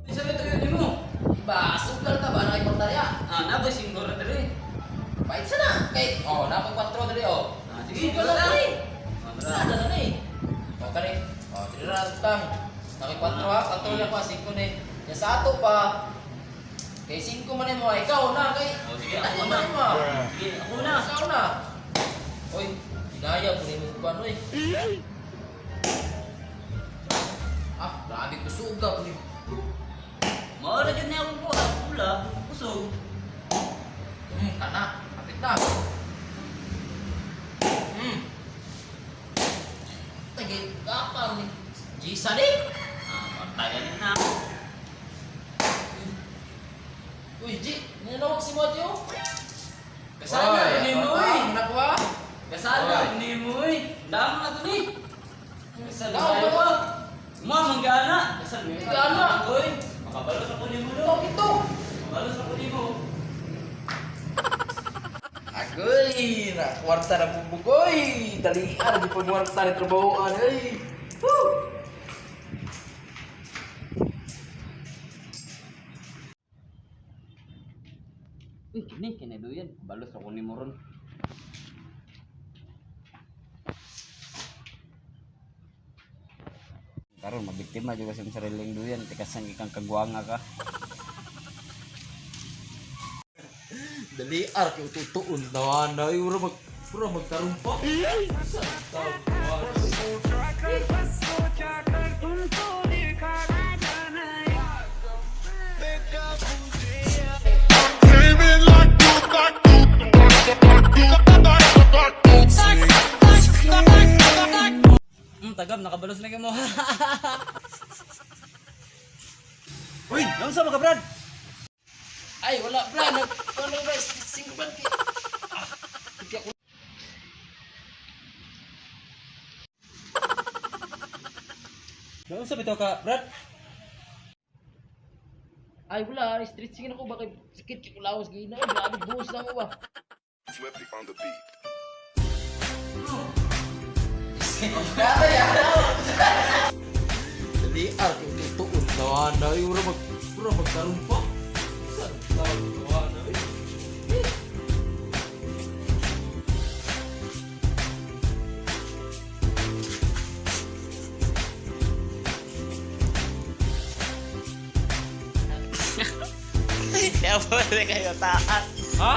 Isa ba ito yun mo? Ba, sugal ka ba? Nakikwarta niya. Ah, naboy singko ra diri. Pait sa na. Kay, oh, napag 4 dali oh. Ah, sige, Sugal lang tara. dali. Ah, Tara tara. na ni. Oh, kani. Oh, dili ra tang. Naki 4 ha, 4 lang pa 5 ni. Ya sa ato pa. Kay 5 man mo, ikaw na kay. Oh, sige, ako Ako na. man mo. Sige, ako na. Ikaw na. Oy, ginaya po nimo kuan oy. Ah, grabe kusuga po nimo. Mao ra jud na akong kuha, pula, kusog. Kana, kapit na. Tage, kapal ni Gisa ni. Ah, pantagan na. Uy, G, ninanawag si Mateo. Kasala ni mo oy. Nakuha. Kasala ni mo oy. Damo na to ni. Kasal Damo na ba? Mo manggana. Kasal mo. Gana. Oy, makabalos ako nimo do. Ito, ito. Makabalos ako nimo. Agoy, na kwarta na bubugoy. Dalian, di pa kwarta ni trabahoan. Ay. Woo! Uy, kini kinaduyan. Balos ako nimo ron. Karon mabiktima jud kasi sariling duyan tikasan ikang kagwanga ka. Dali ar kay ututuon tawana ay ura magtarumpa. Sa tawana. Came in like Tagam nakabalos na kamo. Uy, naunsa ba ka Brad? Ay wala bra nag ano ba singko ba ki. Ah, sige ako. Naunsa bitaw ka Brad? Ay wala stretching ako ba kay sikit kay kulawas gina. Ay grabe buhos na ako ba. Flippy on the beat. Dali ar kay ututuon tawana ay ura magtarumpa. Sa tawana. Ay. Dapat kayo taas. Ha?